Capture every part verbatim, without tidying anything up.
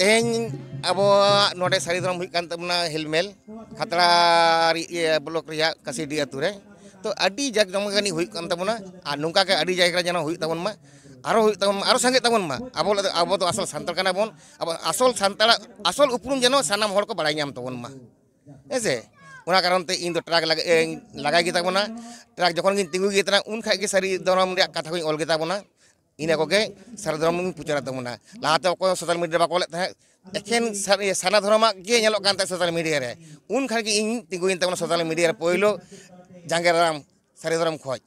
ᱛᱮᱦᱮᱧ ᱟᱵᱚᱣᱟᱜ ᱱᱚᱰᱮ ᱥᱟᱹᱨᱤ ᱫᱷᱚᱨᱚᱢ ᱦᱩᱭᱩᱜ ᱠᱟᱱ ᱛᱟᱵᱚᱱᱟ ᱦᱮᱞᱢᱮᱞ ᱠᱷᱟᱛᱲᱟ ᱨᱮ, ᱤᱭᱟᱹ, ᱵᱞᱚᱠ ᱨᱮᱭᱟᱜ ᱠᱟᱥᱤᱰᱤ ᱟᱹᱛᱩ ᱨᱮ᱾ ᱛᱚ ᱟᱹᱰᱤ ᱡᱟᱠ ᱡᱚᱢᱚᱠ ᱡᱟᱹᱱᱤᱡ ᱦᱩᱭᱩᱜ ᱠᱟᱱ ᱛᱟᱵᱚᱱᱟ, ᱟᱨ ᱱᱚᱝᱠᱟ ᱜᱮ ᱟᱹᱰᱤ ᱡᱟᱭᱜᱟ ᱨᱮ ᱡᱮᱱᱚ ᱦᱩᱭᱩᱜ ᱛᱟᱵᱚᱱ ᱢᱟ, ᱟᱨᱚ ᱦᱩᱭᱩᱜ ᱛᱟᱵᱚᱱ ᱢᱟ, ᱟᱨᱚ ᱥᱟᱸᱜᱮᱜ ᱛᱟᱵᱚᱱ ᱢᱟ᱾ ᱟᱵᱚ, ᱟᱵᱚ ᱫᱚ ᱟᱥᱚᱞ ᱥᱟᱱᱛᱟᱲ ᱠᱟᱱᱟ ᱵᱚᱱ, ᱟᱵᱚ ᱟᱥᱚᱞ ᱥᱟᱱᱛᱟᱲᱟᱜ ᱟᱥᱚᱞ ᱩᱯᱨᱩᱢ ᱡᱮᱱᱚ ᱥᱟᱱᱟᱢ ᱦᱚᱲ ᱠᱚ ᱵᱟᱲᱟᱭ ᱧᱟᱢ ᱛᱟᱵᱚᱱ ᱢᱟ, ᱦᱮᱸ ᱥᱮ? ᱚᱱᱟ ᱠᱟᱨᱚᱱ ᱛᱮ ᱤᱧ ᱫᱚ ᱴᱨᱟᱠ ᱞᱟᱜᱟ-, ᱮ, ᱞᱟᱜᱟᱭ ᱜᱮ ᱛᱟᱵᱚᱱᱟ᱾ ᱴᱨᱟᱠ ᱡᱚᱠᱷᱚᱱ ᱜᱤᱧ ᱛᱤᱸᱜᱩ ᱜᱮ ᱛᱟᱦᱮᱱᱟ, ᱩᱱ ᱠᱷᱟᱡ ᱜᱮ ᱥᱟᱹᱨᱤ ᱫᱷᱚᱨᱚᱢ ᱨᱮᱭᱟᱜ ᱠᱟᱛᱷᱟ ᱠᱚᱧ ᱚᱞ ᱜᱮ ᱛᱟᱵᱚᱱᱟ᱾ ᱤᱱᱟᱹ ᱠᱚᱜᱮ ᱥᱟᱹᱨᱤ ᱫᱷᱚᱨᱚᱢ ᱤᱧ ᱯᱨᱚᱪᱟᱨᱮᱫ ᱛᱟᱵᱚᱱᱟ᱾ ᱞᱟᱦᱟᱛᱮ ᱚᱠᱚᱭ ᱦᱚᱸ ᱥᱳᱥᱟᱞ ᱢᱤᱰᱤᱭᱟ ᱨᱮ ᱵᱟᱠᱚ ᱚᱞᱮᱫ ᱛᱟᱦᱮᱸᱫ, ᱮᱠᱷᱮᱱ ᱥᱟᱨ-, ᱤᱭᱟᱹ, ᱥᱟᱨᱱᱟ ᱫᱷᱚᱨᱚᱢᱟᱜ ᱜᱮ ᱧᱮᱞᱚᱜ ᱠᱟᱱ ᱛᱟᱦᱮᱸᱫ ᱥᱳᱥᱟᱞ ᱢᱤᱰᱤᱭᱟ ᱨᱮ᱾ ᱩᱱ ᱠᱷᱟᱱ ᱜᱮ ᱤᱧ ᱛᱤᱸᱜᱩᱭᱮᱱ ᱛᱟᱵᱚᱱᱟ ᱥᱳᱥᱟᱞ ᱢᱤᱰᱤᱭᱟ ᱨᱮ ᱯᱳᱭᱞᱳ ᱡᱟᱸᱜᱮ ᱫᱟᱨᱟᱢ ᱥᱟᱹᱨᱤ ᱫᱷᱚᱨᱚᱢ ᱠᱷᱚᱡ᱾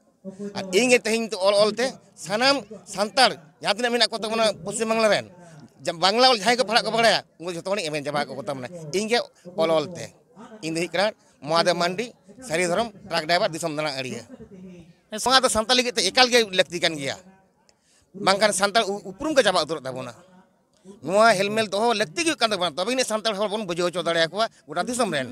ᱟᱨ ᱤᱧ ᱜᱮ ᱛᱮᱦᱮᱧ ᱛᱚ ᱚᱞ ᱚᱞ ᱛᱮ ᱥᱟᱱᱟᱢ ᱥᱟᱱᱛᱟᱲ ᱡᱟᱦᱟᱸ ᱛᱤᱱᱟᱹᱜ ᱢᱮᱱᱟᱜ ᱠᱚ ᱛᱟᱵᱚᱱᱟ ᱯᱚᱥᱪᱤᱢ ᱵᱟᱝᱞᱟ ᱨᱮᱱ, ᱡᱟ-, ᱵᱟᱝᱞᱟ ᱚᱞ ᱡᱟᱦᱟᱸᱭ ᱠᱚ ᱯᱟᱲᱦᱟᱜ ᱠᱚ ᱵᱟᱲᱟᱭᱟ, ᱩᱱᱠᱩ ᱡᱷᱚᱛᱚ ᱦᱚᱲᱤᱧ ᱮᱵᱷᱮᱱ ᱪᱟᱵᱟ ᱟᱠᱚ ᱛᱟᱵᱚᱱᱟ ᱤᱧ ᱜᱮ ᱚᱞ ᱚᱞ ᱛᱮ᱾ ᱤᱧ ᱫᱚ ᱦᱩᱭᱩᱜ ᱠᱟᱱᱟ ᱢᱚᱦᱟᱫᱮᱵ ᱢᱟᱱᱰᱤ, ᱥᱟᱹᱨᱤ ᱫᱷᱚᱨᱚᱢ ᱴᱨᱟᱠ ᱰᱨᱟᱭᱵᱷᱟᱨ, ᱫᱤᱥᱚᱢ ᱫᱟᱬᱟ ᱟᱹᱲᱤᱭᱟᱹ᱾ ᱱᱚᱣᱟ ᱫᱚ ᱥᱟᱱᱛᱟᱲ ᱞᱟᱹᱜᱤᱫ ᱛᱮ ᱮᱠᱟᱞ ᱜᱮ ᱞᱟᱹᱠᱛᱤ ᱠᱟᱱ ᱜᱮᱭᱟ, ᱵᱟᱝᱠᱷᱟᱱ ᱥᱟᱱᱛᱟᱲ ᱩ-, ᱩᱯᱨᱩᱢ ᱜᱮ ᱪᱟᱵᱟ ᱩᱛᱟᱹᱨᱚᱜ ᱛᱟᱵᱚᱱᱟ᱾ ᱱᱚᱣᱟ ᱦᱮᱞᱢᱮᱞ ᱫᱚᱦᱚ ᱞᱟᱹᱠᱛᱤ ᱜᱮ ᱦᱩᱭᱩᱜ ᱠᱟᱱ ᱛᱟᱵᱚᱱᱟ, ᱛᱚᱵᱮ ᱤᱱᱟᱹ ᱥᱟᱱᱛᱟᱲ ᱦᱚᱲ ᱵᱚᱱ ᱵᱩᱡᱷᱟᱹᱣ ᱦᱚᱪᱚ ᱫᱟᱲᱮᱭᱟᱠᱚᱣᱟ ᱜᱚᱴᱟ ᱫᱤᱥᱚᱢ ᱨᱮᱱ᱾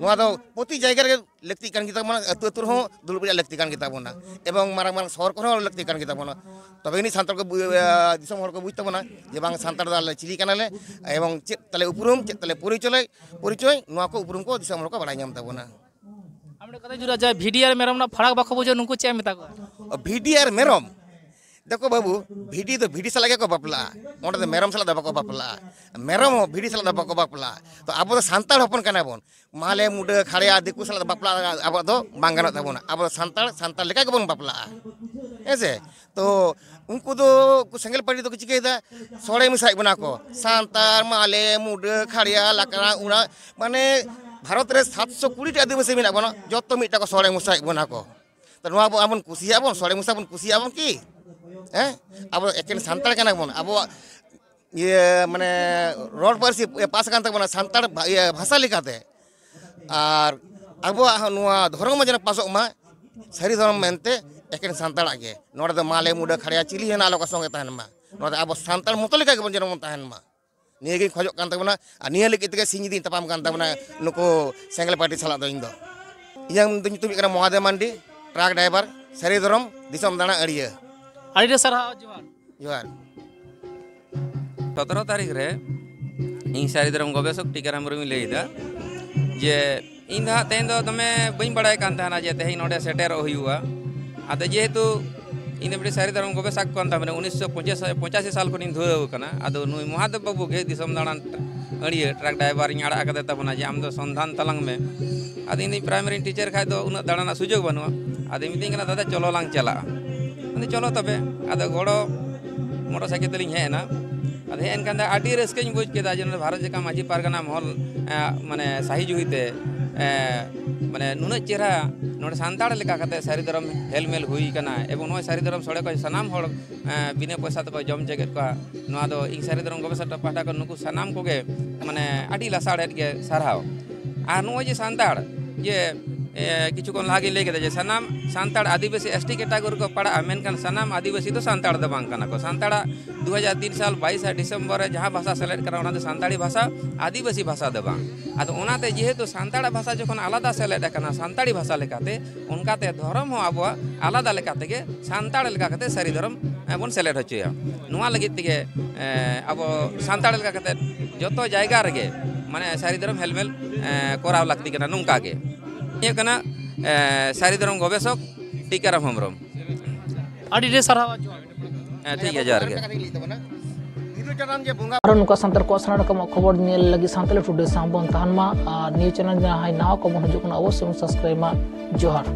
ᱱᱚᱣᱟ ᱫᱚ ᱯᱨᱚᱛᱤ ᱡᱟᱭᱜᱟ ᱨᱮᱜᱮ ᱞᱟᱹᱠᱛᱤᱜ ᱠᱟᱱ ᱜᱮᱛᱟ ᱵᱚᱱᱟ, ᱟᱹᱛᱩ ᱟᱹᱛᱩ ᱨᱮᱦᱚᱸ ᱫᱩᱲᱩᱵ ᱨᱮᱭᱟᱜ ᱞᱟᱹᱠᱛᱤ ᱠᱟᱱ ᱜᱮᱛᱟ ᱵᱚᱱᱟ, ᱮᱵᱚᱝ ᱢᱟᱨᱟᱝ ᱢᱟᱨᱟᱝ ᱥᱚᱦᱚᱨ ᱠᱚᱨᱮ ᱦᱚᱸ ᱞᱟᱹᱠᱛᱤ ᱠᱟᱱ ᱜᱮᱛᱟ ᱵᱚᱱᱟ᱾ ᱛᱚᱵᱮ ᱤᱱᱟᱹ ᱥᱟᱱᱛᱟᱲ ᱠᱚ ᱵᱩ-, ᱮ, ᱫᱤᱥᱚᱢ ᱦᱚᱲ ᱠᱚ ᱵᱩᱡᱽ ᱛᱟᱵᱚᱱᱟ ᱡᱮ ᱵᱟᱝ, ᱥᱟᱱᱛᱟᱲ ᱫᱚ ᱟᱞᱮ ᱪᱤᱞᱤ ᱠᱟᱱᱟᱞᱮ, ᱮᱵᱚᱝ ᱪᱮᱫ ᱛᱟᱞᱮ ᱩᱯᱨᱩᱢ, ᱪᱮᱫ ᱛᱟᱞᱮ ᱯᱚᱨᱤᱪᱚᱭ, ᱯᱚᱨᱤᱪᱚᱭ, ᱱᱚᱣᱟ ᱠᱚ ᱩᱯᱨᱩᱢ ᱠᱚ ᱫᱤᱥᱚᱢ ᱦᱚᱲ ᱠᱚ ᱵᱟᱲᱟᱭ ᱧᱟᱢ ᱛᱟᱵᱚᱱᱟ᱾ ᱟᱢ ᱢᱤᱫᱴᱮᱱ ᱠᱟᱛᱷᱟ ᱡᱩᱨᱟ, ᱡᱟᱦᱟᱸᱭ ᱵᱷᱤᱰᱤ ᱟᱨ ᱢᱮᱨᱚᱢ ᱨᱮᱱᱟᱜ ᱯᱷᱟᱨᱟᱠ ᱵᱟᱠᱚ ᱵᱩᱡᱷᱟᱹᱣᱟ, ᱱᱩᱠᱩ ᱪᱮᱫ ᱮᱢ ᱢᱮᱛᱟ ᱠᱚᱣᱟ? ᱵᱷᱤᱰᱤ ᱟᱨ ᱢᱮᱨᱚᱢ, ᱫᱮᱠᱷᱚ ᱵᱟᱹᱵᱩ, ᱵᱷᱤᱰᱤ ᱫᱚ ᱵᱷᱤᱰᱤ ᱥᱟᱞᱟᱜ ᱜᱮᱠᱚ ᱵᱟᱯᱞᱟᱜᱼᱟ, ᱚᱸᱰᱮ ᱫᱚ ᱢᱮᱨᱚᱢ ᱥᱟᱞᱟᱜ ᱫᱚ ᱵᱟᱠᱚ ᱵᱟᱯᱞᱟᱜᱼᱟ᱾ ᱢᱮᱨᱚᱢ ᱦᱚᱸ ᱵᱷᱤᱰᱤ ᱥᱟᱞᱟᱜ ᱫᱚ ᱵᱟᱠᱚ ᱵᱟᱯᱞᱟᱜᱼᱟ᱾ ᱛᱚ ᱟᱵᱚ ᱫᱚ ᱥᱟᱱᱛᱟᱲ ᱦᱚᱯᱚᱱ ᱠᱟᱱᱟ ᱵᱚᱱ, ᱢᱟᱦᱞᱮ, ᱢᱩᱰᱟᱹ, ᱠᱷᱟᱲᱭᱟ, ᱫᱤᱠᱩ ᱥᱟᱞᱟᱜ ᱫᱚ ᱵᱟᱯᱞᱟ ᱟᱵᱚᱣᱟᱜ ᱫᱚ ᱵᱟᱝ ᱜᱟᱱᱚᱜ ᱛᱟᱵᱚᱱᱟ᱾ ᱟᱵᱚ ᱫᱚ ᱥᱟᱱᱛᱟᱲ, ᱥᱟᱱᱛᱟᱲ ᱞᱮᱠᱟ ᱜᱮᱵᱚᱱ ᱵᱟᱯᱞᱟᱜᱼᱟ, ᱦᱮᱸ ᱥᱮ? ᱛᱚ ᱩᱱᱠᱩ ᱫᱚ, ᱩᱱᱠᱩ ᱥᱮᱸᱜᱮᱞ ᱯᱟᱹᱴᱤ ᱫᱚᱠᱚ ᱪᱤᱠᱟᱹᱭᱮᱫᱟ? ᱥᱚᱲᱮ ᱢᱮᱥᱟᱭᱮᱫ ᱵᱚᱱᱟ ᱠᱚ, ᱥᱟᱱᱛᱟᱲ, ᱢᱟᱦᱞᱮ, ᱢᱩᱰᱟᱹ, ᱠᱷᱟᱲᱭᱟ, ᱞᱟᱠᱲᱟ, ᱩᱲᱟ, ᱢᱟᱱᱮ ᱵᱷᱟᱨᱚᱛ ᱨᱮ ᱥᱟᱛᱥᱚ ᱠᱩᱲᱤ ᱴᱤ ᱟᱹᱫᱤᱵᱟᱹᱥᱤ ᱢᱮᱱᱟᱜ ᱵᱚᱱᱟ, ᱡᱚᱛᱚ ᱢᱤᱫᱴᱟᱝ ᱠᱚ ᱥᱚᱲᱮ ᱢᱮᱥᱟᱭᱮᱫ ᱵᱚᱱᱟ ᱠᱚ᱾ ᱛᱚ ᱱᱚᱣᱟ ᱵᱚ, ᱟᱵᱚ ᱵᱚᱱ ᱠᱩᱥᱤᱭᱟᱜᱼᱟ ᱵᱚᱱ, ᱥᱚᱲᱮ ᱢᱮᱥᱟ ᱵᱚᱱ ᱠᱩᱥᱤᱭᱟᱜᱼᱟ ᱵᱚᱱ ᱠᱤ? ᱦᱮᱸ, ᱟᱵᱚ ᱮᱠᱮᱱ ᱥᱟᱱᱛᱟᱲ ᱠᱟᱱᱟ ᱵᱚᱱ, ᱟᱵᱚᱣᱟᱜ ᱤᱭᱟᱹ ᱢᱟᱱᱮ ᱨᱚᱲ ᱯᱟᱹᱨᱥᱤ ᱯᱟᱥ ᱟᱠᱟᱱ ᱛᱟᱵᱚᱱᱟ ᱥᱟᱱᱛᱟᱲ ᱵᱷᱟ-, ᱤᱭᱟᱹ ᱵᱷᱟᱥᱟ ᱞᱮᱠᱟᱛᱮ, ᱟᱨ ᱟᱵᱚᱣᱟᱜ ᱦᱚᱸ ᱱᱚᱣᱟ ᱫᱷᱚᱨᱚᱢ ᱦᱚᱸ ᱡᱮᱱᱚ ᱯᱟᱥᱚᱜ ᱢᱟ ᱥᱟᱹᱨᱤ ᱫᱷᱚᱨᱚᱢ ᱢᱮᱱᱛᱮ ᱮᱠᱮᱱ ᱥᱟᱱᱛᱟᱲᱟᱜ ᱜᱮ᱾ ᱱᱚᱰᱮ ᱫᱚ ᱢᱟᱦᱞᱮ, ᱢᱩᱰᱟᱹ, ᱠᱷᱟᱲᱭᱟ ᱪᱤᱞᱤ ᱦᱚᱸ ᱟᱞᱚ ᱠᱚ ᱥᱚᱸᱜᱮ ᱛᱟᱦᱮᱱ ᱢᱟ, ᱱᱚᱰᱮ ᱟᱵᱚ ᱥᱟᱱᱛᱟᱲ ᱢᱚᱛᱚ ᱞᱮᱠᱟ ᱜᱮᱵᱚᱱ ᱡᱮᱱᱚ ᱵᱚᱱ ᱛᱟᱦᱮᱱ ᱢᱟ᱾ ᱱᱤᱭᱟᱹᱜᱤᱧ ᱠᱷᱚᱡᱚᱜ ᱠᱟᱱ ᱛᱟᱵᱚᱱᱟ, ᱟᱨ ᱱᱤᱭᱟᱹ ᱞᱟᱹᱜᱤᱫ ᱛᱮᱜᱮ ᱥᱤᱧ ᱧᱤᱫᱟᱹᱧ ᱛᱟᱯᱟᱢ ᱠᱟᱱ ᱛᱟᱵᱚᱱᱟ ᱱᱩᱠᱩ ᱥᱮᱸᱜᱮᱞ ᱯᱟᱹᱴᱤ ᱥᱟᱞᱟᱜ ᱫᱚ ᱤᱧ ᱫᱚ᱾ ᱤᱧᱟᱹᱜ ᱧᱩᱛᱩᱢ ᱦᱩᱭᱩᱜ ᱠᱟᱱᱟ ᱢᱚᱦᱟᱫᱮᱵ ᱢᱟᱱᱰᱤ, ᱴᱨᱟᱠ ᱰᱨᱟᱭᱵᱷᱟᱨ, ᱥᱟᱹᱨᱤ ᱫᱷᱚᱨᱚᱢ, ᱫᱤᱥᱚᱢ ᱫᱟᱬᱟ ᱟᱹᱲᱤᱭᱟᱹ᱾ ᱟᱹᱰᱤ ᱟᱹᱰᱤ ᱥᱟᱨᱦᱟᱣ, ᱡᱚᱦᱟᱨ᱾ ᱡᱚᱦᱟᱨ᱾ ᱥᱚᱛᱨᱚ ᱛᱟᱹᱨᱤᱠᱷ ᱨᱮ ᱤᱧ ᱥᱟᱹᱨᱤ ᱫᱷᱚᱨᱚᱢ ᱜᱚᱵᱮᱥᱚᱠ ᱴᱤᱠᱟᱨᱟᱢ ᱢᱩᱨᱢᱩᱧ ᱞᱟᱹᱭᱮᱫᱟ ᱡᱮ ᱤᱧ ᱫᱚ ᱦᱟᱸᱜ ᱛᱮᱦᱮᱧ ᱫᱚ ᱫᱚᱢᱮ ᱵᱟᱹᱧ ᱵᱟᱲᱟᱭ ᱠᱟᱱ ᱛᱟᱦᱮᱱᱟ ᱡᱮ ᱛᱮᱦᱮᱧ ᱱᱚᱰᱮ ᱥᱮᱴᱮᱨᱚᱜ ᱦᱩᱭᱩᱜᱼᱟ᱾ ᱟᱫᱚ ᱡᱮᱦᱮᱛᱩ ᱤᱧ ᱫᱚ ᱢᱤᱫᱴᱤᱡ ᱥᱟᱹᱨᱤ ᱫᱷᱚᱨᱚᱢ ᱜᱚᱵᱮᱥᱚᱠ ᱠᱟᱱ ᱛᱟᱵᱚᱱᱟ, ᱩᱱᱤᱥᱥᱚ ᱯᱚᱸᱪᱟᱥᱤ ᱥᱟᱞ ᱠᱷᱚᱱᱤᱧ ᱫᱷᱩᱨᱟᱹᱣ ᱟᱠᱟᱱᱟ᱾ ᱟᱫᱚ ᱱᱩᱭ ᱢᱚᱦᱟᱫᱮᱵ ᱵᱟᱹᱵᱩ ᱜᱮ ᱫᱤᱥᱚᱢ ᱫᱟᱬᱟᱱ ᱟᱹᱲᱤᱭᱟᱹ ᱴᱨᱟᱠ ᱰᱨᱟᱭᱵᱷᱟᱨᱤᱧ ᱟᱲᱟᱜ ᱟᱠᱟᱫᱮ ᱛᱟᱵᱚᱱᱟ ᱡᱮ ᱟᱢ ᱫᱚ ᱥᱚᱱᱫᱷᱟᱱ ᱛᱟᱞᱟᱝ ᱢᱮ᱾ ᱟᱫᱚ ᱤᱧ ᱫᱚ ᱯᱨᱟᱭᱢᱟᱨᱤ ᱴᱤᱪᱟᱨ ᱠᱷᱟᱡ ᱫᱚ ᱩᱱᱟᱹᱜ ᱫᱟᱬᱟᱱ ᱨᱮᱱᱟᱜ ᱥᱩᱡᱳᱜᱽ ᱵᱟᱹᱱᱩᱜᱼᱟ᱾ ᱟᱫᱚᱭ ᱢᱤᱛᱟᱹᱧ ᱠᱟᱱᱟ, "ᱫᱟᱫᱟ, ᱪᱚᱞᱚ ᱞᱟᱝ ᱪᱟᱞᱟᱜᱼᱟ᱾" ᱟᱫᱚ ᱪᱚᱞᱚ ᱛᱚᱵᱮ᱾ ᱟᱫᱚ ᱜᱚᱲᱚ ᱢᱚᱴᱚᱨ ᱥᱟᱭᱠᱮᱞ ᱛᱮᱞᱤᱧ ᱦᱮᱡ ᱮᱱᱟ᱾ ᱟᱫᱚ ᱦᱮᱡ ᱮᱱ ᱠᱷᱟᱱ ᱫᱚ ᱟᱹᱰᱤ ᱨᱟᱹᱥᱠᱟᱹᱧ ᱵᱩᱡᱽ ᱠᱮᱫᱟ ᱡᱮ ᱱᱚᱰᱮ ᱵᱷᱟᱨᱚᱛ ᱡᱟᱠᱟᱛ ᱢᱟᱹᱡᱷᱤ ᱯᱟᱨᱜᱟᱱᱟ ᱢᱚᱦᱚᱞ, ᱮ, ᱢᱟᱱᱮ ᱥᱟᱹᱦᱤ ᱡᱩᱦᱤᱛᱮ, ᱮ, ᱢᱟᱱᱮ ᱱᱩᱱᱟᱹᱜ ᱪᱮᱦᱨᱟ ᱱᱚᱰᱮ ᱥᱟᱱᱛᱟᱲ ᱞᱮᱠᱟ ᱠᱟᱛᱮ ᱥᱟᱹᱨᱤ ᱫᱷᱚᱨᱚᱢ ᱦᱮᱞᱢᱮᱞ ᱦᱩᱭ ᱠᱟᱱᱟ᱾ ᱮᱵᱚᱝ ᱱᱚᱜᱼᱚᱭ ᱥᱟᱹᱨᱤ ᱫᱷᱚᱨᱚᱢ ᱥᱚᱲᱮ ᱠᱚ ᱥᱟᱱᱟᱢ ᱦᱚᱲ, ᱮ, ᱵᱤᱱᱟᱹ ᱯᱚᱭᱥᱟ ᱛᱮᱠᱚ ᱡᱚᱢ ᱦᱚᱪᱚ ᱠᱮᱫ ᱠᱚᱣᱟ᱾ ᱱᱚᱣᱟ ᱫᱚ ᱤᱧ ᱥᱟᱹᱨᱤ ᱫᱷᱚᱨᱚᱢ ᱜᱚᱵᱮᱥᱚᱠ ᱯᱟᱦᱴᱟ ᱠᱷᱚᱱ ᱱᱩᱠᱩ ᱥᱟᱱᱟᱢ ᱠᱚᱜᱮ ᱢᱟᱱᱮ ᱟᱹᱰᱤ ᱞᱟᱥᱟᱲᱦᱮᱫ ᱜᱮ ᱥᱟᱨᱦᱟᱣ᱾ ᱟᱨ ᱱᱚᱜᱼᱚᱭ ᱡᱮ ᱥᱟᱱᱛᱟᱲ ᱡᱮ, ᱮ, ᱠᱤᱪᱷᱩ ᱠᱷᱚᱱ ᱞᱟᱦᱟ ᱜᱤᱧ ᱞᱟᱹᱭ ᱠᱮᱫᱟ ᱡᱮ ᱥᱟᱱᱟᱢ ᱥᱟᱱᱛᱟᱲ ᱟᱹᱫᱤᱵᱟᱹᱥᱤ ᱮᱥ ᱴᱤ ᱠᱮᱴᱟᱜᱚᱨᱤ ᱠᱚ ᱯᱟᱲᱟᱜᱼᱟ, ᱢᱮᱱᱠᱷᱟᱱ ᱥᱟᱱᱟᱢ ᱟᱹᱫᱤᱵᱟᱹᱥᱤ ᱫᱚ ᱥᱟᱱᱛᱟᱲ ᱫᱚ ᱵᱟᱝ ᱠᱟᱱᱟ ᱠᱚ᱾ ᱥᱟᱱᱛᱟᱲᱟᱜ ᱫᱩ ᱦᱟᱡᱟᱨ ᱛᱤᱱ ᱥᱟᱞ ᱵᱟᱭᱤᱥᱟ ᱰᱤᱥᱮᱢᱵᱚᱨ ᱨᱮ ᱡᱟᱦᱟᱸ ᱵᱷᱟᱥᱟ ᱥᱮᱞᱮᱫ ᱠᱟᱱᱟ, ᱚᱱᱟ ᱫᱚ ᱥᱟᱱᱛᱟᱲᱤ ᱵᱷᱟᱥᱟ, ᱟᱹᱫᱤᱵᱟᱹᱥᱤ ᱵᱷᱟᱥᱟ ᱫᱚ ᱵᱟᱝ᱾ ᱟᱫᱚ ᱚᱱᱟᱛᱮ ᱡᱮᱦᱮᱛᱩ ᱥᱟᱱᱛᱟᱲᱟᱜ ᱵᱷᱟᱥᱟ ᱡᱚᱠᱷᱚᱱ ᱟᱞᱟᱫᱟ ᱥᱮᱞᱮᱫ ᱟᱠᱟᱱᱟ ᱥᱟᱱᱛᱟᱲᱤ ᱵᱷᱟᱥᱟ ᱞᱮᱠᱟᱛᱮ, ᱚᱱᱠᱟᱛᱮ ᱫᱷᱚᱨᱚᱢ ᱦᱚᱸ ᱟᱵᱚᱣᱟᱜ ᱟᱞᱟᱫᱟ ᱞᱮᱠᱟ ᱛᱮᱜᱮ ᱥᱟᱱᱛᱟᱲ ᱞᱮᱠᱟ ᱠᱟᱛᱮ ᱥᱟᱹᱨᱤ ᱫᱷᱚᱨᱚᱢ, ᱮ, ᱵᱚᱱ ᱥᱮᱞᱮᱫ ᱦᱚᱪᱚᱭᱟ᱾ ᱱᱚᱣᱟ ᱞᱟᱹᱜᱤᱫ ᱛᱮᱜᱮ, ᱮ, ᱟᱵᱚ ᱥᱟᱱᱛᱟᱲ ᱞᱮᱠᱟ ᱠᱟᱛᱮ ᱡᱚᱛᱚ ᱡᱟᱭᱜᱟ ᱨᱮᱜᱮ ᱢᱟᱱᱮ ᱥᱟᱹᱨᱤ ᱫᱷᱚᱨᱚᱢ ᱦᱮᱞᱢᱮᱞ, ᱮ, ᱠᱚᱨᱟᱣ ᱞᱟᱹᱠᱛᱤ ᱠᱟᱱᱟ᱾ ᱱᱚᱝᱠᱟ ᱜᱮ ᱱᱤᱭᱟᱹ ᱠᱟᱱᱟ, ᱮ, ᱥᱟᱹᱨᱤ ᱫᱷᱚᱨᱚᱢ ᱜᱚᱵᱮᱥᱚᱠ ᱴᱤᱠᱟᱨᱟᱢ ᱦᱮᱢᱵᱨᱚᱢ᱾ ᱟᱹᱰᱤ ᱰᱷᱮᱨ ᱥᱟᱨᱦᱟᱣ, ᱡᱚᱦᱟᱨ᱾ ᱦᱮᱸ, ᱴᱷᱤᱠ ᱜᱮᱭᱟ, ᱡᱚᱦᱟᱨ ᱜᱮ᱾ ᱟᱨᱚ ᱱᱚᱝᱠᱟ ᱥᱟᱱᱛᱟᱲ ᱠᱚᱣᱟᱜ ᱥᱟᱱᱟᱢ ᱨᱚᱠᱚᱢᱟᱜ ᱠᱷᱚᱵᱚᱨ ᱧᱮᱞ ᱞᱟᱹᱜᱤᱫ ᱥᱟᱱᱛᱟᱲᱤ ᱴᱩᱰᱮ ᱥᱟᱶ ᱵᱚᱱ ᱛᱟᱦᱮᱱ ᱢᱟ᱾ ᱟᱨ ᱱᱤᱭᱟᱹ ᱪᱮᱱᱮᱞ ᱡᱟᱦᱟᱸᱭ ᱱᱟᱣᱟ ᱠᱚᱵᱚᱱ ᱦᱤᱡᱩᱜ ᱠᱟᱱᱟ, ᱚᱵᱚᱥᱥᱳᱭ ᱵᱚᱱ ᱥᱟᱵᱥᱠᱨᱟᱭᱤᱵ ᱢᱟ᱾ ᱡᱚᱦᱟᱨ᱾